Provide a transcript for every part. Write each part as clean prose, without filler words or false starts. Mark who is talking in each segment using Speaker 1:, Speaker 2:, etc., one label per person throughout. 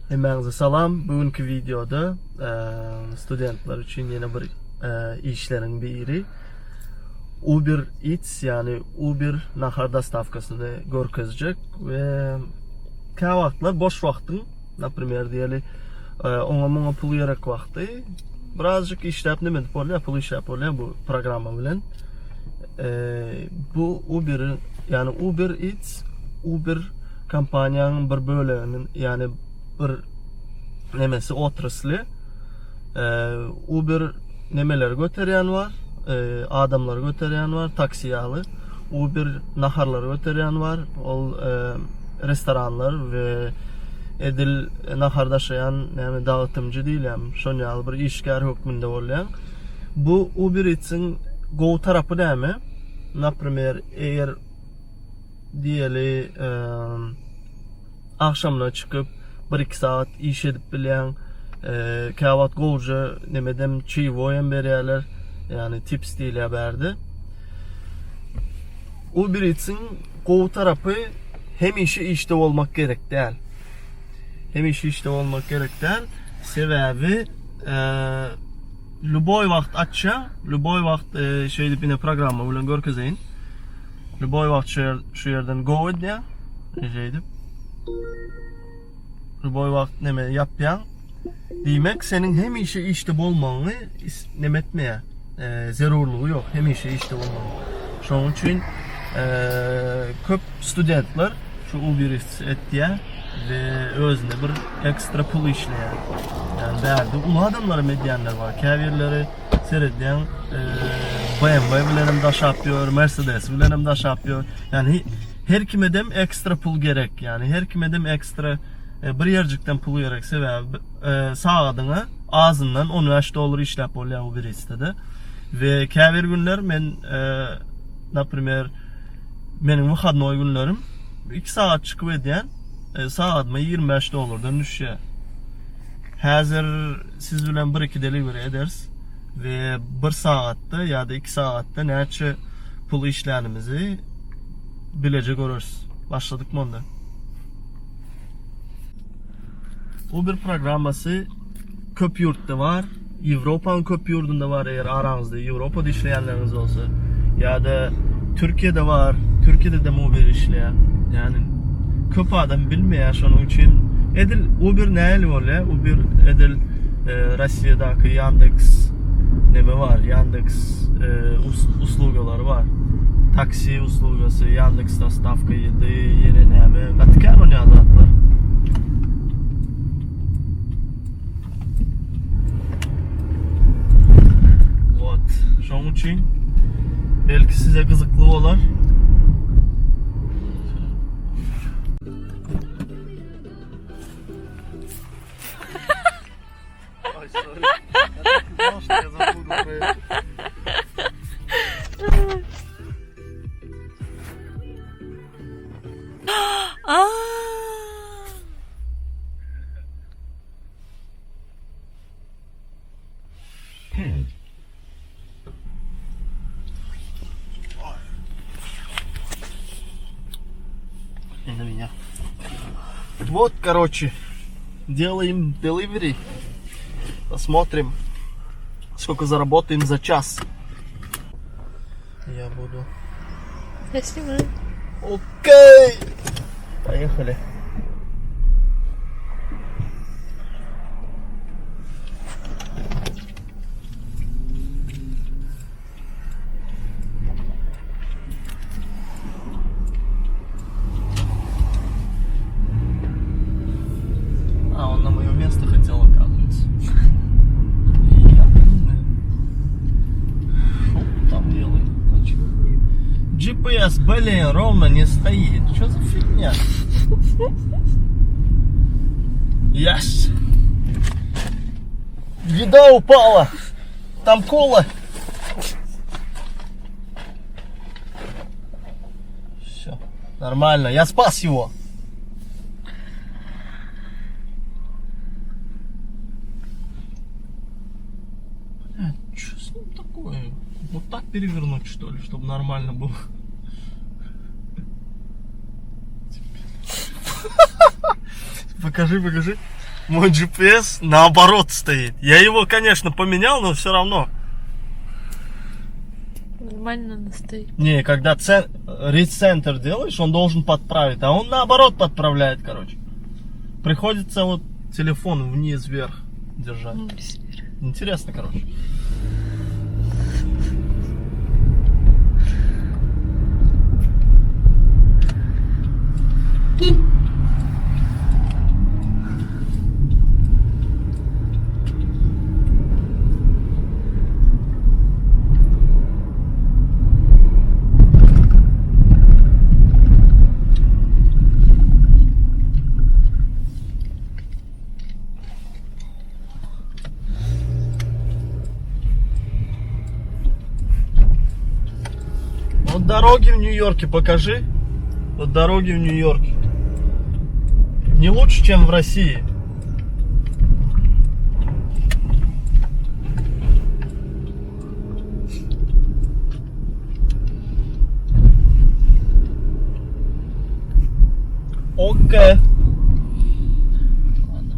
Speaker 1: Hemmäňize salam. Bu günki wideoda studentler üçin ýene bir işleriň biri Uber Eats, ýagny Uber nahar dostawkasyny görkezjek we käwagtlar boş wagtyň, naprimer diýeli, oňa muňa pul gerek wagty birazjyk işläp neme edip bolýar, pul işläp bolýar bu programma bilen. Bu Uber, ýagny Uber Eats, Uber kompaniýanyň bir böleginiň, ýagny bir nemesi otrasly. Uber nemeleri göterýän bar, adamlary göterýän bar, taksi ýaly. Uber naharlary göterýän bar, ol restoranlar we edil nahar daşaýan näme dagtymjy diýilýärmi, şon ýaly bir işgär hökmünde bolýan. Bu Uber Eats-iň gowy tarapy näme? Naprimer, eger diýeli, agşamlar çykyp, bir-iki sagat iş edip bilýäň. Käwagt gowuja nemedem çeýwoý hem berýärler. Ýagny tips diýilýär bärde. Uber Eats-iň gowy tarapy hemişe işde bolmak gerek däl. Hemişe işde bolmak gerek däl. Sebäbi lýuboý wagt açýaň, lýuboý wagt şeýdip ine programma bilen görkezeýin. Lýuboý wagt şu ýer şu ýerden go edýäň. Şeýdip. Lýuboý wagt neme ýapýaň. Diýmek, seniň hemişe işde bolmagyňy neme etmeýär. Zerurlygy ýok hemişe işde bolmagyň. Şonuň üçin köp studentler şu Uber Eats etýär we özüne bir ekstra pul işleýär. Ýani bärde uly adamlar hem edýänler bar. Käbirleri seredýäň BMW bilen hem daşap ýör, Mercedes bilen hem daşap ýör. Ýani her kimedem ekstra pul gerek. Ýani her kimedem ekstra bir ýerjikden pul gerek. Sebäbi sagadyňa azyndan 15 dollar işläp bolýar Uber Eats-de. We käbir günler men naprimer meniň wyhodnoý günlerim 2 sagat çykyp edýän, sagadyma 25 dollardan düşýär. Häzir siz bilen bir-iki delivery ederis we bir sagatda ýa-da 2 sagatda näçe pul işlänimizi bileje göreris. Başladykmy onda? Uber programmasy köp ýurtda bar. Ýewropanyň köp ýurdunda bar, eger araňyzda Ýewropada işleýänleriňiz bolsa ýa-da Türkiýede bar, Türkiýede-de Uber işleýär. Ýagny köp adam bilmeýär, şonuň üçin edil Uber nähili bolýar? Uber edil e, Russiýadaky Yandex neme bar, Yandex e, uslugalary bar. Taksi uslugasy, Yandex dostavka ýedi, ýene näme, gaty kän onýan zatlar. What? Şonuň üçin belki size gyzykly bolar. Ой, sorry. Я так и знал, что я забуду про это. Не на меня. Вот, короче, делаем delivery. Посмотрим, сколько заработаем за час. Я буду.
Speaker 2: Я снимаю.
Speaker 1: Окей! Поехали. А, он на мое место хотел, оказывается. Я не Что он там делает? GPS, блин, ровно не стоит. Что за фигня? Yes! Еда упала! Там кола! Все, нормально, я спас его. Что с ним такое? Вот так перевернуть, что ли, чтобы нормально было? Покажи, покажи. Мой GPS наоборот стоит. Я его, конечно, поменял, но все равно.
Speaker 2: Нормально она стоит.
Speaker 1: Не, когда recenter делаешь, он должен подправить, а он наоборот подправляет, короче. Приходится вот телефон вниз вверх держать. Интересно, короче. Вот дороги в Нью-Йорке покажи. Вот дороги в Нью-Йорке. Не лучше, чем в России. Окей. Ладно.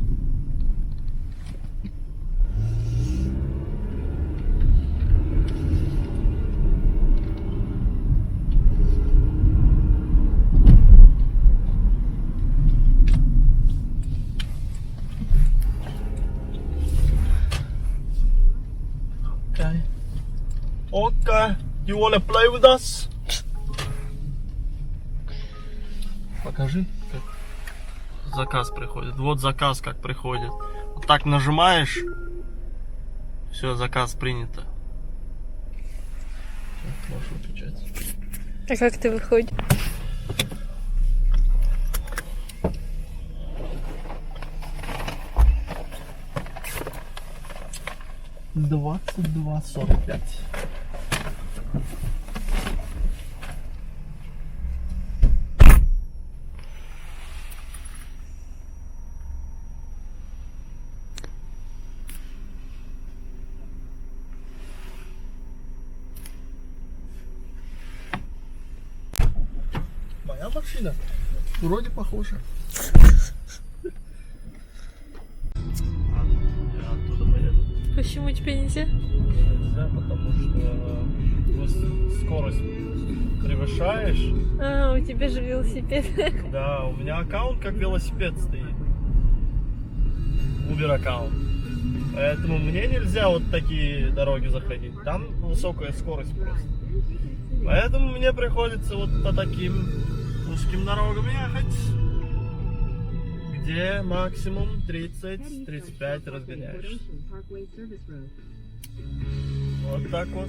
Speaker 1: Okay. Okay. You wanna play with us? Покажи, как заказ приходит. Вот заказ как приходит. Вот так нажимаешь, все, заказ принято. Всё, Можешь выключать.
Speaker 2: А как ты выходишь?
Speaker 1: 22:45. Моя машина вроде похожа. Я оттуда поеду.
Speaker 2: Почему тебе нельзя?
Speaker 1: Нельзя, потому что скорость превышаешь.
Speaker 2: А, у тебя же велосипед.
Speaker 1: Да, у меня аккаунт как велосипед стоит. Uber аккаунт. Поэтому мне нельзя вот такие дороги заходить. Там высокая скорость просто. Поэтому мне приходится вот по таким узким дорогам ехать, где максимум 30-35 разгоняешься. Вот так вот.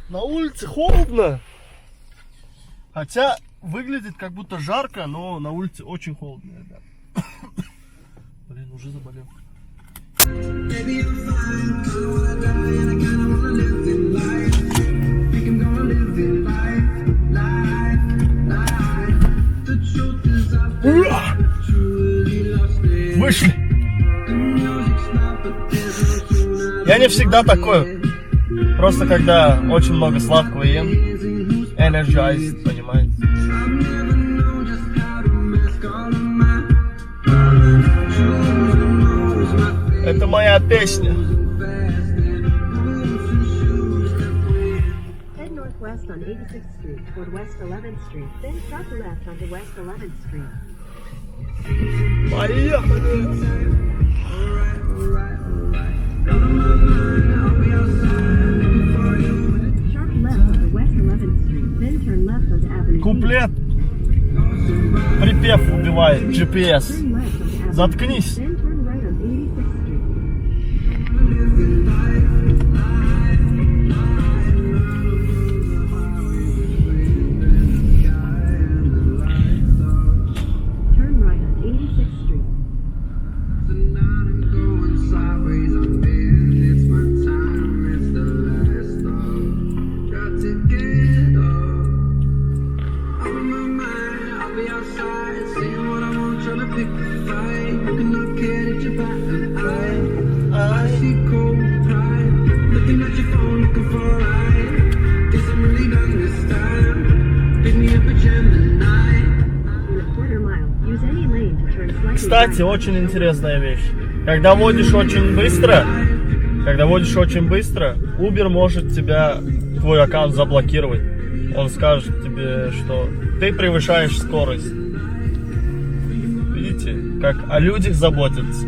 Speaker 1: На улице холодно. Хотя выглядит как будто жарко, но на улице очень холодно, ребят. Блин, уже заболел.
Speaker 3: Baby, I'm fine. Kinda wanna die and I kinda wanna live in life. Think I'm gonna live in life, life, life. The truth is I've been truly lost it.
Speaker 1: Вышли.
Speaker 3: The music's loud, but there's no tune.
Speaker 1: Я не всегда такой. Просто когда очень много сладкого ем, energized, понимаете?
Speaker 3: I've never known just how to mask all of my choose who knows my fate.
Speaker 1: Это моя песня.
Speaker 3: Fast and boots and shoes that
Speaker 4: Head northwest on 86th Street toward West 11th Street, then sharp left onto West 11th Street.
Speaker 1: Поехали!
Speaker 4: Sharp left onto West 11th Street, then turn left onto Avenue B.
Speaker 1: Куплет. Припев убивает GPS.
Speaker 4: Turn left onto Avenue
Speaker 1: Заткнись.
Speaker 4: B, then turn right on 86th Street. Turn right on 86th Street.
Speaker 1: Kstati, oçin interesnaýa weş. Когда водишь очень быстро, когда водишь очень быстро, Uber может тебя, твой аккаунт заблокировать. Он скажет тебе, что ты превышаешь скорость. Видите, как о людях заботятся.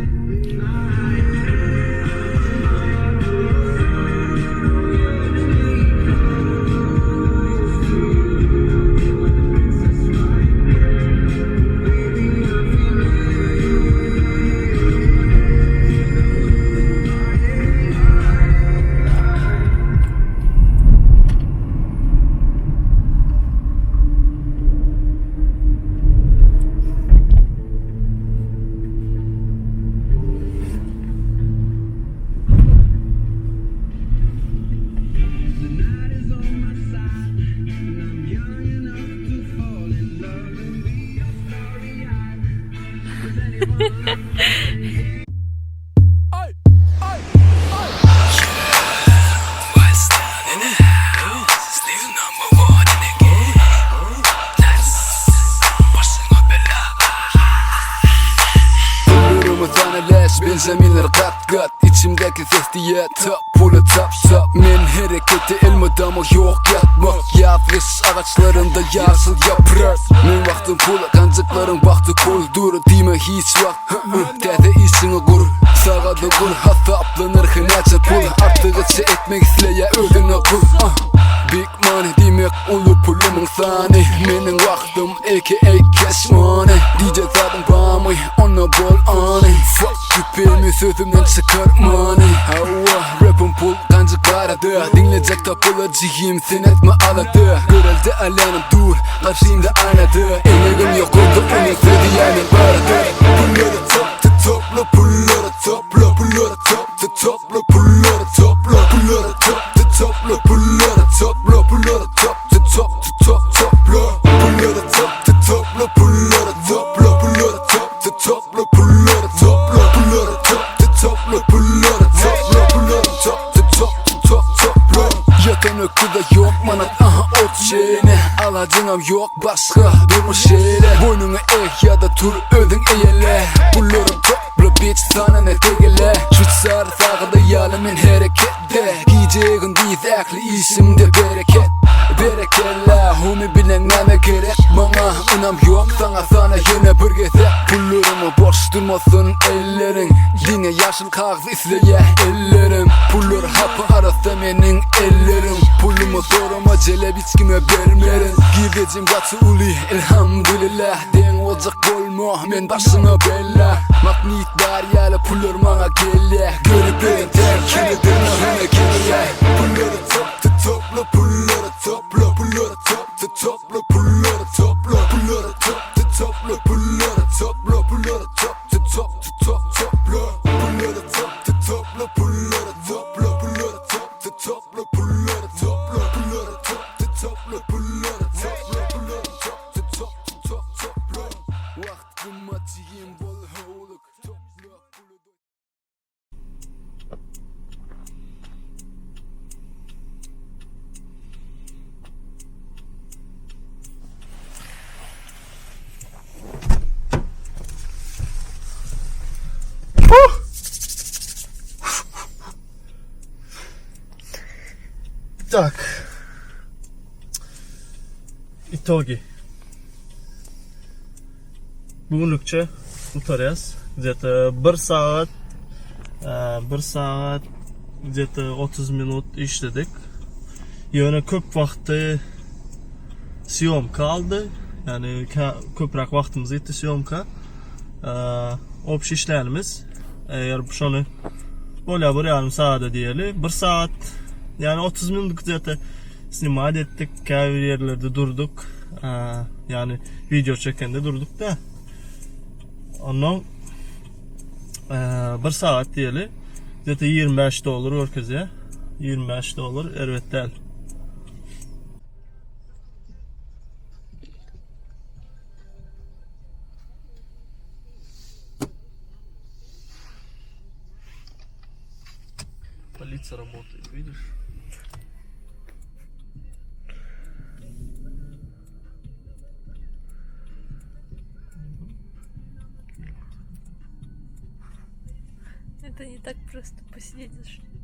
Speaker 5: Pullarymyz sany läş, Benjaminler gat-gat Içimdäki ses diýýär tap, puly tap, tap Men hereketde elmydama ýok ýatmak Ýaz gyş agaçlarynda ýaşyl ýaprak Meň wagtym pul, ganjyklaryň bagty puldur Diýme hiç wagt hü-ü, täze işiňi gur Sagady gur, hasapla nyrhy näçe pul Artygyça etmek isleýär özüne gul ah. Big money diýmek uly pulumyň sany Meniň wagtym aka cash money Diýjek zadyň barmy onda bol any Fuck ýüpemi sözümden çykarmany Hawa rapim pul ganjyk barada Diňlejek tapylar jigim sen etme alada Görelde alýanym dur garşymda aýnada Eňegim ýokarda onuň sözi ýa men barada Pullary topla topla pullary topla pullary topla topla pullary topla pullary topla topla pullary topla pullary topla topla top topla pullary topla topla pullary topla pullary topla topla pullary topla pullary topla topla pullary topla pullary topla topla top topla Ýatan öküze ýok manat aha ot şeýle Alajyňam ýok başga durmuş şeýle Boýnuňy eg ýa-da tur özüň eýele Pullary topla bitch sanyny tegele Şweýsar sagady ýaly men hereketde Gije gündiz ähli işimde bereket Berekella homie bilen näme gerek maňa Ynam ýok saňa sana ýene bir gezek Pullaryma boş durmasyn elleriň Diňe ýaşyl kagyz isleýä ellerim Pullar hapa arassa meniň ellerim Pulumy sorama jelep hiç kime bermerin Girdejim gaty uly elhamdülillah Deň boljak bolma men başyňa bela Magnit bar ýaly pullar maňa gelýä Görüp terkini dyrnagyna gelýä Pullary topla topla pullary topla pullary topla topla pullary topla pullary topla topla pullary topla pullary topla topla top topla pullary topla topla pullary topla pullary topla topla pullary topla pullary topla topla pullary topla pullary topla topla top topla Wagt gymmat jigim bol howluk topla puly
Speaker 1: Tak. Itogi. Bu günlükçe gutarýas. Gde-to 1 sagat 1 sagat gde-to 30 minut işledik. Ýöne köp wagty sýomka aldy. Ýagny köpräk wagtymyz gitdi sýomka. Obşi işlänimiz eger şony bolýar bir ýarym sagada diýeli. 1 sagat ýagny 30 minut gde-to snimat etdik. Käbir ýerlerde durduk. Ýagny wideo çekende durduk-da. Ondan bir sagat diýeli. Gde-to 25 dollar görkezýär. 25 dollar erbet däl. Полиция работает, видишь?
Speaker 2: Это не так просто посидеть за шли.